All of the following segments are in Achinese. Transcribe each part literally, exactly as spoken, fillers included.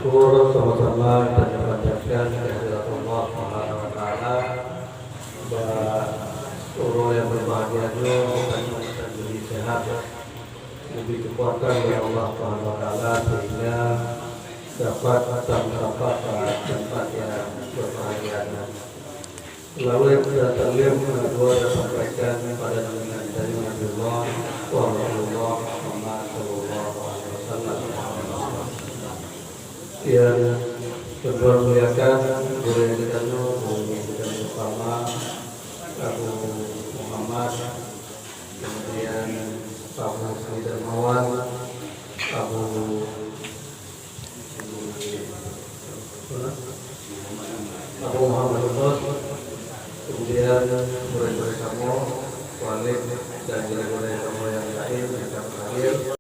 Syukur sama-sama kita panjatkan kehadirat Allah Subhanahu wa Taala. Bak uroe nyang berbahagia nyoe, bukan uroe nyang lebih sehat, lebih kekuatan oleh Allah Subhanahu wa Taala, sehingga dapat datang sampai ke tempat yang berbahagia. Lawét dan taklim dua disampaikan pada junjungan kita Nabiullah wa Rasulullah Muhammad sallallahu alaihi wasallam. Yang kedua muliakan guru kita, guru kita bersama, Abu Muhammad, kemudian Abu Sri Darmawan, Abu Abu Muhammad Yunus, kemudian gurée-gurée kamoe, Walid dan gurée-gurée kamoe nyang laén nyang ka hadir.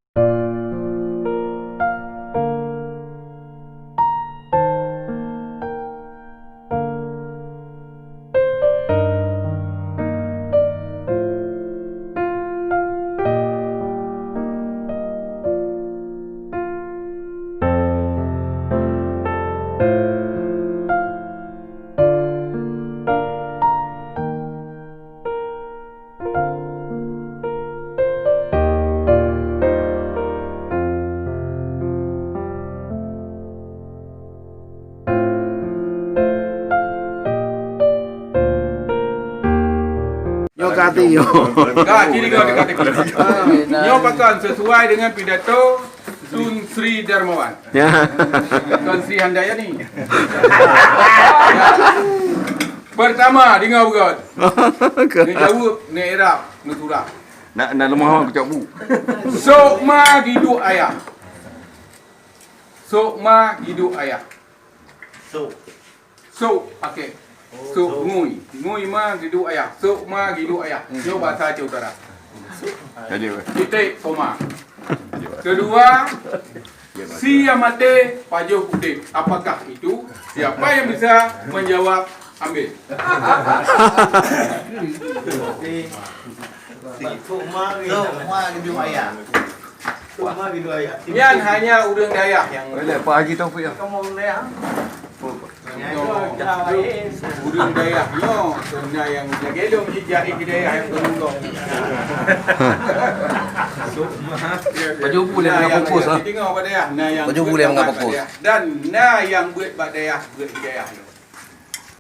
Nyoe ka hati nyoe. Ka, ciri ka hati. Nyoe pakon sesuai dengan pidato Tun Sri Darmawan. Ya. Tun Sri Handayani. Pertama, dengar beugöt. Neujaweueb, neu'irab, neusurah. Nak, nak lemah awak keucok bu. Sok ma giduk ayah. Sok ma giduk ayah. Sok. Sok, okey. Sok ngui. Ngui ma giduk ayah. Sok ma giduk ayah. Nyoe bahasa Aceh Utara. Jadi, weh. Titik, koma. Kedua, si yang mati pajoh udeb. Apakah itu? Siapa yang bisa menjawab, ambil. Sok ma giduk ayah. Sok ma giduk ayah. Nyan hanya ureueng dayah nyang Boleh, Pak Haji Taufik, ya. Kamu ureueng dayah? Ureueng dayah nyoe, sebenarnya yang lagèe lôn jijak di dayah yang beruntung. Baju bu lé meunan fokus, ha? Baju bu lé meunan fokus. Dan na nyang beuet bak dayah, beuet di dayah nyoe.